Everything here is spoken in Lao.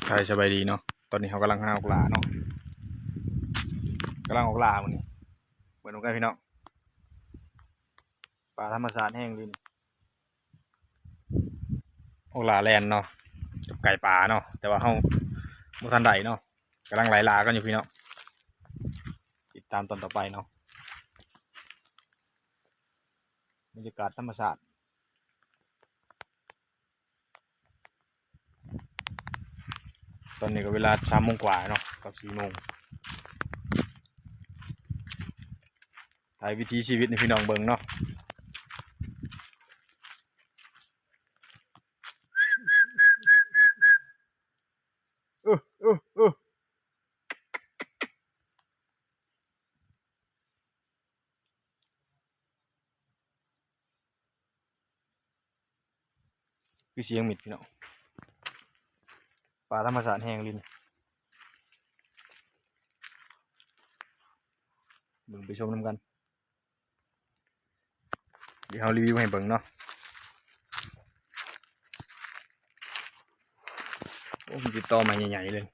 ໄທສະບາຍດີເນາະ. ຕອນນີ້ເຮົາກຳລັງຫາອອກລ່າເນາະ, ກຳລັງອອກລ່າມື້ນີ້. ເບິ່ງນຳກັນພີ່ນ້ອງ, ປາທຳມະຊາດແຮງລີນີ້. ອອກລ່າແລ່ນເນາະ ກັບໄກ່ປ່າເນາະ, ແຕ່ວ່າເຮົາບໍ່ທັນໄດ້ເນາະ, ກຳລັງໄລ່ລ່າກັນຢູ່ພີ່ນ້ອງ. ຕິດຕາມຕອນຕໍ່ໄປເນາະ. ບັນຍາກາດທຳມະຊາດ. ຕອນນີ້ກໍເວລາສາມໂມງກວ່າເນາະ ກັບສີ່ໂມງ. ຖ່າຍວິຖີຊີວິດໃຫ້ພີ່ນ້ອງເບິ່ງເນາະ. ເອີ ເອີ ເອີ. ຄືສຽງມິດພີ່ນ້ອງ, ປາທຳມະຊາດແຮງລີນີ້. ເບິ່ງໄປຊົມນຳກັນ, ດຽວເຮົາຣີວິວໃຫ້ເບິ່ງເນາະ. ໂອ້ ມີແຕ່ຕໍໃໝ່ໃຫຍ່ໆເລີຍ.